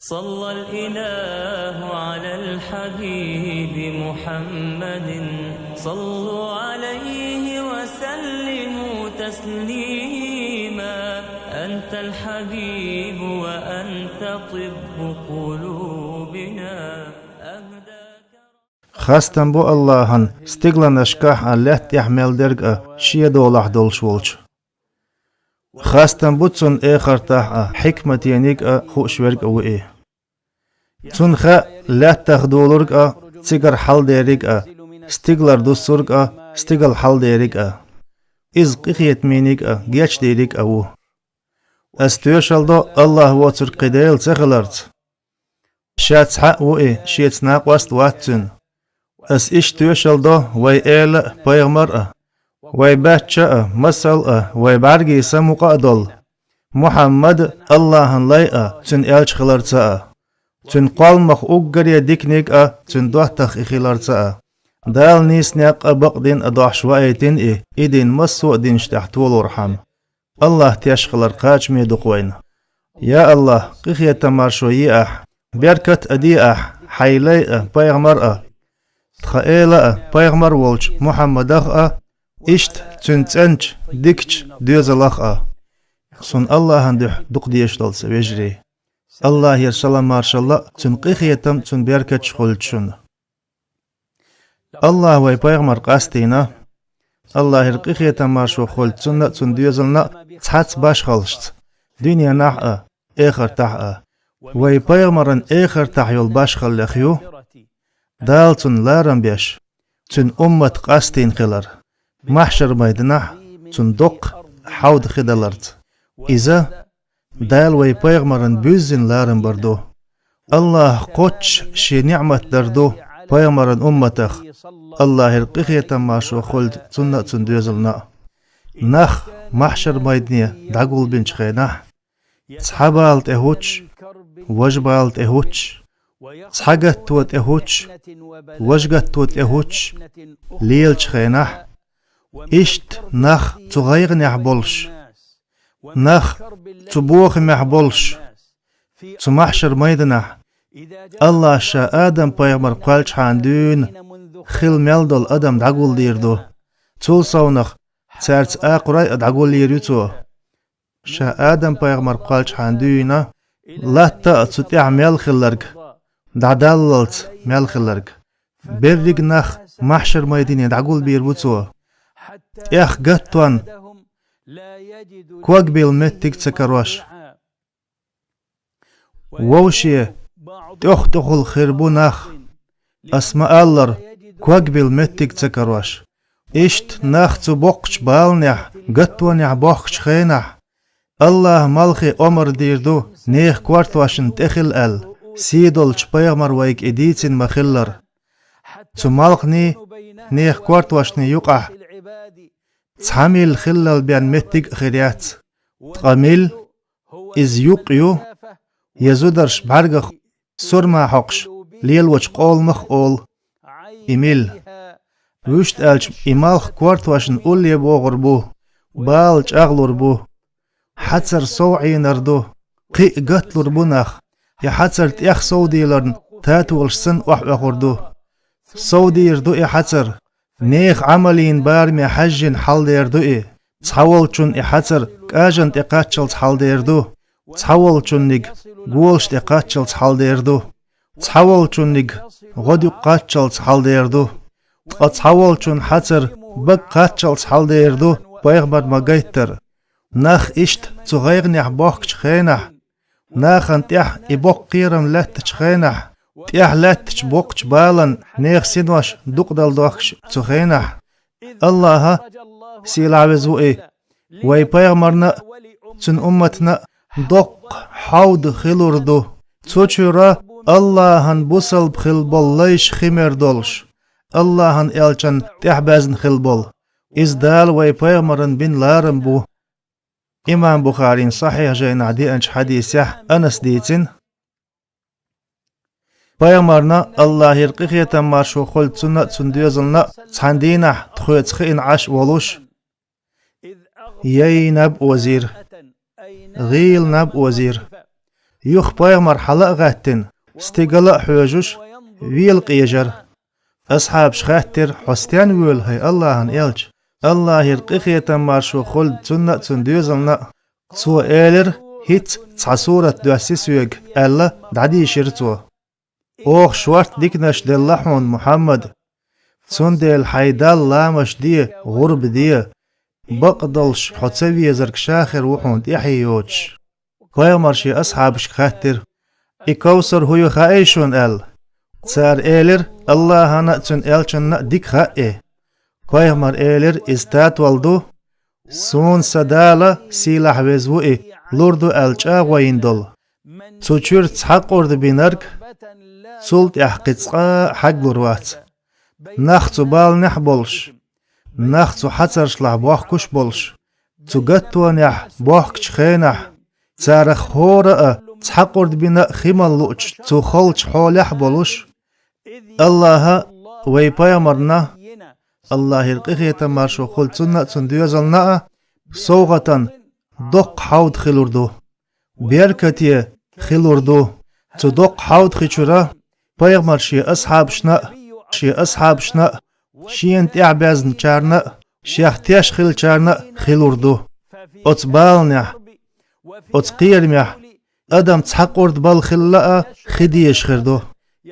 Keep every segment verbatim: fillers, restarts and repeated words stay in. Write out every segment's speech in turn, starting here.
صلى الإله على الحبيب محمد. صلوا عليه وسلموا تسليما. أنت الحبيب وأنت طب قلوبنا. أهداك Хастам бу Аллахьан, стигланашкахь а, лаьтта тӀехь мел дерг а, шен долахь долуш волчу. Хастам бу Цунна, эхартахь а, хьикматениг а, хууш верг а ву И. Цунна хаьа лаьттах долург а, цигара хьалдериг а, стигалара дуссург а, стигала хьалдериг а. Иза къинхетамийниг а, гечдийриг а ву. Ас тоьшалла до Аллахь воцург кхин Дела ца хиларца. Ша цхьаъ ву И, Шеца накъост вац Цуьнан. Ас иштта тоьшалла до вайн эла а, пайхамар а, вайн баьчча а, масал а, вайн бӀаьргийн самукъа а долу Мухьаммад Аллахьан лай а, Цуьнан элча хиларца а, Цуьнан кхолламах уггаре диканиг а, Цуьнан доттагӀа И хиларца а. Дала нийса некъ а, бакъдин а дохьуш ваийтина И, И дин массо а динаш тӀехь толорхьама. Аллахь теш хилар кхачаме ду-кх вайна. Я Аллахь, къинхетам, маршо е Ахь, беркат а де Ахь Хьайн лай а, пайхамар а, тхан эла а, пайхамар волчу Мухьаммадах а, иштта цуьнан цӀеначу, дикачу доьзалах а. Суна Аллахьан дуьхьа дукха дезаш долу сан вежарий. Аллахьера салам-маршалла а, Цуьнан къинхетам а, Цуьнан беркаташ а хуьлда шуна. Аллахьа вайн пайхамар къастийна. Аллахьера къинхетам, маршо хуьлда цунна а, цуьнан доьзална а, цхьацца башхаллашца, дуьненахь а, эхартахь а. Вайн пайхамаран эхартахь йолу башхаллех ю Дала цунна ларам беш, цуьнан уммат къастийна хилар, махьшар-майданахь цунна доккха хьовда хи даларца. Иза Дала вайн пайхамарна буьззина ларам бар ду. Аллахьа кхоччуш Шен ниӀмат дар ду пайхамаран умматах, Аллахьера къинхетам, маршо хуьлда цунна а, цуьнан доьзална а. Нах махьшар-майдане дӀагулбинчу хенахь, цхьа бала тӀе хӀуттуш, важа бала тӀе хӀуттуш, цхьа гатто тӀе хӀуттуш, важа гатто тӀе хӀуттуш лелачу хенахь, иштта нах цу гӀайгӀанехь болуш, нах цу бохамехь болуш, цу махьшар-майданахь Аллахьа Ша Адам-пайхамар кхоьллинчхьана дуьйна хила мел долу адам дӀагулдийр ду. Цул совнах цаьрца акхарой а дӀагулйийр ю Цо. Ша Адам-пайхамар кхоьллинчхьана дуьйна латта а, цу тӀехь мел хилларг, дӀадаллалц мел хилларг, берриг нах махьшар-майдане дӀагулбийр бу Цо, тӀех гаттонна ког билла меттиг ца карош. Вовше тӀех-тӀехула хир бу нах, ас ма-аллара, ког билла меттиг ца карош. Иштта нах цу боккхачу баланехь, гаттонехь бохкучу хенахь, Аллахьа малхе омра дийр ду, нехан кортошна тӀе хила аьлла, сий долчу пайхамар вайга и дийцина ма-хиллара. Цу малхний, нехан кортошний юкъахь цхьа милла хиллал бен меттиг а хир яц. Ткъа милла, иза юкъ ю, я зударша бӀаьргах сурма хьокхуш лелочу къоламах а олу и милла. Вуьшта аьлча, и малх кортошна улле богӀур бу, бала чӀагӀлур бу, хьацар сов Ӏийнар ду, кхин а гатлур бу нах, и хьацар тӀех совдийларна татолаш санна охьаоьхур ду. Совдийр ду и хьацар, нехан Ӏамалан бараме хьаьжжина хьалдер ду и. Цхьаволчунна и хьацар кӀажан тӀе кхаччалц хьалдер ду, цхьаволчунниг голаш тӀе кхаччалц хьалдер ду, цхьаволчунниг гӀодаюкъ кхаччалц хьалдер ду, ткъа цхьаволчунна хьацар бага кхаччалц хьалдер ду, пайхамар ма-гайттара. Нах иштта цу гӀайгӀанехь бохкучу хенахь, нахана тӀехь и боккха кхерам лаьттачу хенахь, тӀехь лаьттачу боккхачу баланна нехан синош дукъадала дохкуш цу хенахь, Аллахьа, сийлахь веза ву и, вайн пайхамарна а, цуьнан умматна а доккха хьовда хилур ду. Цу чуьра Аллахьан бусалба хила болу лайш хи мер долуш, Аллахьан элчанна тӀаьхьабаьзна хила болу. Иза Дала вайн пайхамарна бина ларам бу. Имам Бухарин Сахьихь жайнахь деанчу хьадисехь Анаса дийцина: Пайхамарна, Аллахьера къинхетам-маршо хуьлда цунна а, цуьнан доьзална а, цхьана дийнахь тхоьца хиъна Ӏаш а волуш, яй наб озийра, гӀийла наб озийра. Юха пайхамар хьала а гӀаьттина, стигала а хьоьжуш, вела къежар. Асхьабаша хаьттира: «Хьо стенна воьлу, хӀай Аллахьан элча?» Аллахьера къинхетам, маршо хуьлда цунна а, цуьнан доьзална а. Цо элира: «ХӀинца цхьа сурат доьссий соьга», — аьлла, дӀадийшира цо. «Оха шортта диканаш делла хьуна, Мухьаммад. Цундела хьайн Далла ламаш де, гӀурба де. Бакъдолуш хьо ца везарг ша хир ву хьуна тӀаьхье йоцуш». Пайхамар шен асхьабашка хаьттира: «И Кавсар хӀун ю хаьий шуна?» — аьлла. Цара элира: «Аллахьана а, цуьнан элчанна а дика хаьа и». Пайхамар элира: «Иза татол ду: „Суна сан Дала, сийлахь веза ву и, лур ду“, аьлла чӀагӀо йина долу. Цу чуьра цхьа къурд бинарг цул тӀаьхьа кхин цкъа а хьаглур вац. Нах цу баланехь а болуш, нах цу хьацаршлахь бохкуш а болуш, цу гаттонехь бохкучу хенахь, царах хӀора а цхьа къурд бина а хи мала луучу цу халчу хьолехь а болуш, Аллахьа а, вай пайхамарна а, Аллахьера къинхетам, маршо хуьлда цунна а, цуьнан доьзална а, совгӀатан доккха хьовда хилур ду. Беркате хилур ду. Цу доккха хьовда хи чуьра пайхамар шен асхьабашна а, шен асхьабашна а, шена тӀаьхьабаьзначарна а, шех теш хиллачарна а хилур ду. Оцу баланехь, оцу кхерамехь адам цхьа къурд бала хилла а хи дезаш хир ду».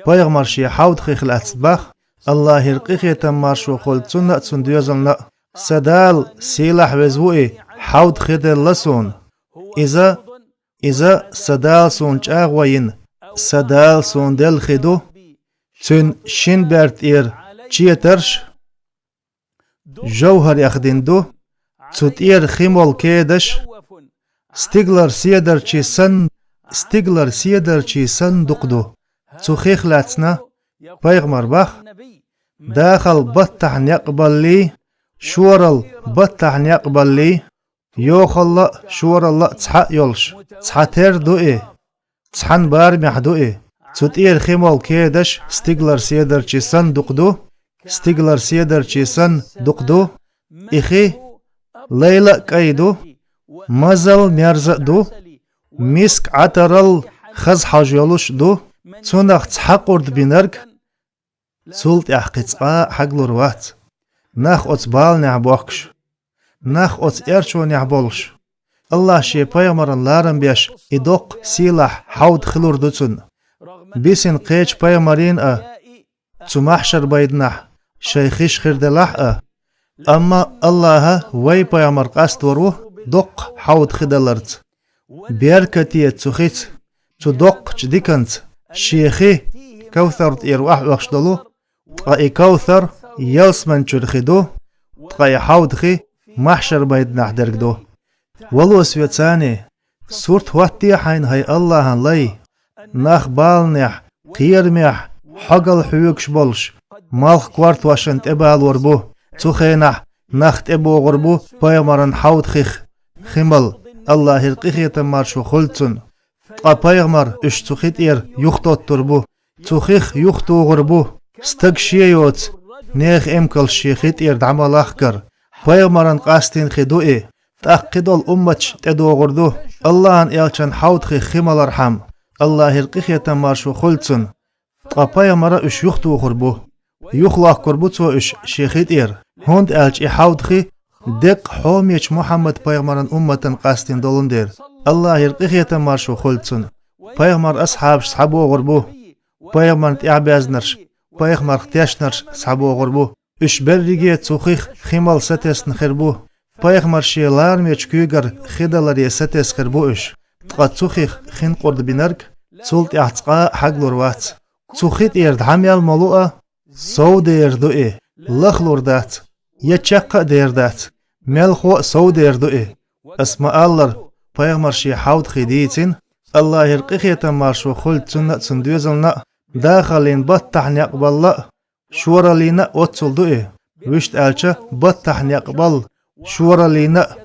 Пайхамар шен хьовда хих лаьцна бах, Аллахьера къинхетам, маршо хуьлда цунна а, цуьнан доьзална а: «Сан Дала, сийлахь веза ву и, хьовда хи делла суна. Иза, иза сан Дала суна чӀагӀо йина, сан Дала суна делла хи ду. Цуьнан шин берда тӀера четарш жовхӀарех дина ду, цу тӀера хи молу кедаш стигалара седарчий санна, стигалара седарчий санна дукха ду». Цу хих лаьцна пайхамар бах: «Дахал баттахь некъ баллий, шорал баттахь некъ баллий, йохалла а, шоралла а цхьаъ йолуш, цхьатерра ду и, цхьана барамехь ду и. Цу тӀера хи молу кедаш стигалара седарчий санна дукха ду, стигалара седарчий санна дукха ду. И хи лайла а кӀай ду, мазал мерза а ду, миск Ӏатарал хаза хьожа йолуш а ду, цунах цхьа къурд бинарг цул тӀаьхьа кхин цкъа а хьаглур вац. Нах оцу баланехь бохкуш, нах оцу эрчонехь болуш, Аллахь шен пайхамаран ларам беш, и доккха сийлахь хьовда хилур ду цунна. Бисина кхечу пайхамарийн а цу маьхьшар-майданахь шайн хиш хир делахь а, амма Аллахьа вай пайхамар къастор ву доккха хьовда хи даларца. Беркате цу хица, цу доккхачу диканца шен хи Кавсар тӀера охьаоьхуш долу, ткъа и Кавсар ялсамани чуьра хи ду, ткъа и хьовда хи маьхьшар-майданахь дерг ду. Вало соьца, сурт хӀоттае хьайна, хӀай Аллахьан лай, нах баланехь, кхерамехь, хьогалла хьоьгуш болуш, малх кортошна тӀебалор бу. Цу хенахь нах тӀебогӀур бу пайхамаран хьовда хих хи мала, Аллахьера къинхетам, маршо хуьлда цунна. Ткъа пайхамар уьш цу хи тӀера юхатоттур бу. Цу хих юхатухур бу стаг шен йоцу нехан эмкалш шен хи тӀера дӀа ма лахкара. Пайхамаран къастийна хи ду и. ТӀаккха кхидолу умматаш тӀедогӀур ду Аллахьан элчан хьовда хих хи малархьама, Аллахьера къинхетам, маршо хуьлда цунна. Ткъа пайхамара уьш юхатухур бу. Юхалохкур бу цо уьш шен хи тӀера, хӀунда аьлча и хьовда хи деккъа хьомечу Мухьаммад-пайхамаран умматан къастийна долун дера, Аллахьера къинхетам, маршо хуьлда цунна. Пайхамар асхьабаш схьабогӀур бу, пайхамарна тӀаьхьабаьзнарш, пайхамарх тешнарш схьабогӀур бу. Уьш берриге цу хих хи мала сатесна хир бу. Пайхамар шен ларамечу куьйгара хи даларе сатесна хир бу уьш. Ткъа цу хих хин къурд бинарг цул тӀаьхьа цкъа а хьаглур вац. Цу хи тӀера дӀа мел молу а сов дер ду и, лахлур дац, я чекх а дер дац, мелхо а сов дер ду и. Ас ма-аллара, пайхамар шен хьовда хи дийцина, Аллахьера къинхетам, маршо хуьлда цунна а, цуьнан доьзална а, дахаллин баттахь некъ балла а, шораллина а оццул ду и. Вуьшта аьлча, баттахь некъ балла, шораллина а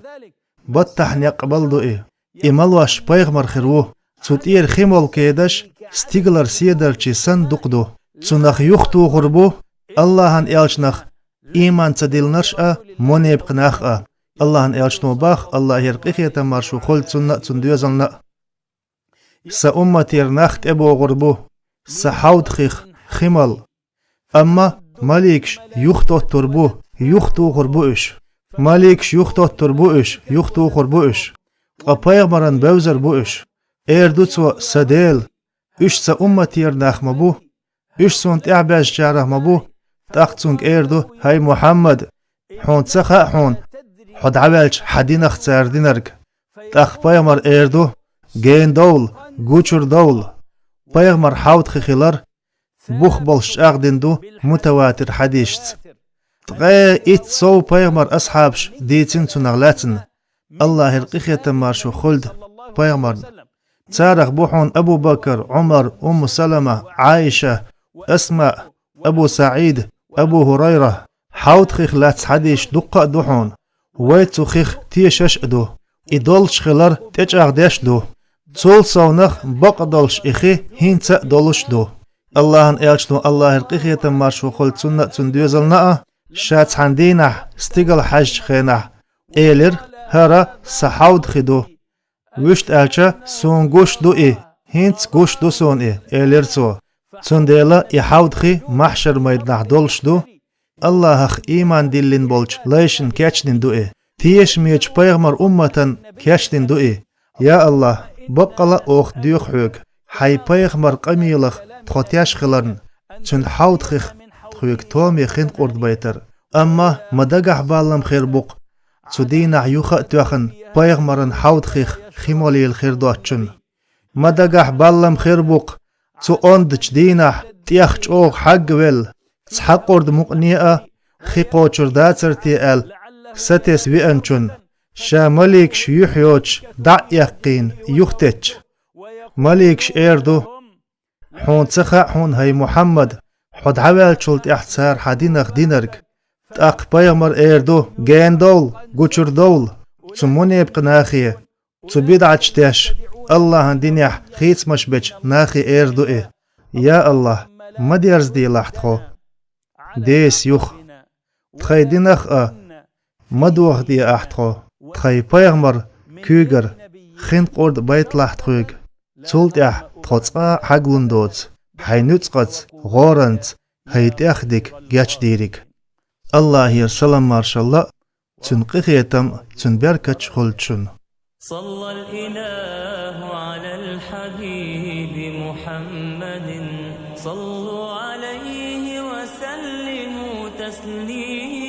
баттахь некъ балла ду и. И малош пайхамар хир ву. Цу тӀера хи молу кедаш стигалара седарчий санна дукха ду. Цунах юхатухур бу Аллахьан элчанах ийман ца диллинарш а, мунепакъ нах а. Аллахьан элчано бах, Аллахьера къинхетам, маршо хуьлда цунна а, цуьнан доьзална а: Сан умматера нах тӀебогӀур бу сан хьовдхих хи мала. Амма маликаш юхатоттур бу, юхатохур бу уьш. Маликаш юхатоттур бу уьш, юхатохур бу уьш. Ткъа пайхамаран бевзар бу уьш. Эр ду цо: «Сан Дела, уьш сан умматера нах ма бу. Уьш суна тӀаьхьабаьжначарах ма бу». ТӀаккха цунга эр ду: «ХӀай Мухьаммад, хьуна ца хаьа хьуна, хьо дӀаваьлча хьан динах цара динарг?» ТӀаккха пайхамар эр ду: «Генадовла, гучур довла». Пайхамар хьовдхи хилар бух болуш чӀагӀдина ду мутаватир хьадисашца. Ткъе итт сов пайхамар асхьабаш дийцина цунах лаьцна, Аллахьера къинхетам маршо хуьлда пайхамарна. Царах бу хьуна Абу Бакр, Ӏумар, Умму Салама, Ӏайша, Асмаъ, Абу СаӀид, Абу ХӀурайра. Хьовдхих лаьцна хьадисаш дуккха а ду хьуна. Вай цу хих тешаш а ду. И долуш хилар тӀечӀагӀдеш а ду. Цул совнах бакъдолуш и хи хӀинца а долуш а ду. Аллахьан элчано, Аллахьера къинхетам маршо хуьлда цунна а, цуьнан доьзална а, ша цхьана дийнахь стигала хьаьжначу хенахь, элира: «ХӀара сан хьовдхи ду». Вуьшта аьлча, суна гуш ду и, хӀинца гуш ду суна и, элира цо. Цундела и хьовдхи махьшар-майданахь долуш ду. Аллахьах ийман диллина болчу лайшна кечдина ду и. Тешамечу пайхамар умматан кечдина ду и. Я Аллахь, баккъала а оха доьху хьоьга, хьайн пайхамар къамелах тхо теш хиларна, цуьнан хьовдхих тхоьга томе хин къурд байтар. Амма ма дагахь баллам хир бу-кх цу дийнахь юха а тоьхна пайхамаран хьовдхих хи молийла хир доцучунна. Ма дагахь баллам хир бу-кх цу ондачу дийнахь тӀех чӀогӀа хьагвелла, цхьа къурд мукъане а хи кхочур дацара те аьлла, сатесна веанчунна, ша маликаш юьхь йоцуш дӀа а эккхийна юхатеттачу. Маликаш эр ду: «Хьуна ца хаьа хьуна, хӀай Мухьаммад, хьо дӀаваьллачул тӀаьхьа цара хьан динах динарг». ТӀаккха пайхамар эр ду: «Генадовла, гучур довла цу мунепакъ нахе, цу бидӀаташ деш, Аллахьан динехь хийцамаш бечу нахе», эр ду и. Я Аллахь, ма дерзаделахь тхо Деса юха. Тхайн динах а ма дохаде ахь тхо. Тхайн пайхамар куьйгара хин къурд байталахь тхоьга. Цул тӀаьхьа тхо цкъа а хьаглун доцу хьайн нуьцкъаца, гӀоранца, хӀай тӀех дика гечдийриг. Аллахьера салам-маршалла а, цуьнан къинхетам а, цуьнан беркаташ а хуьлда шуна. صلى الإله على الحبيب محمد. صلوا عليه وسلموا تسليما.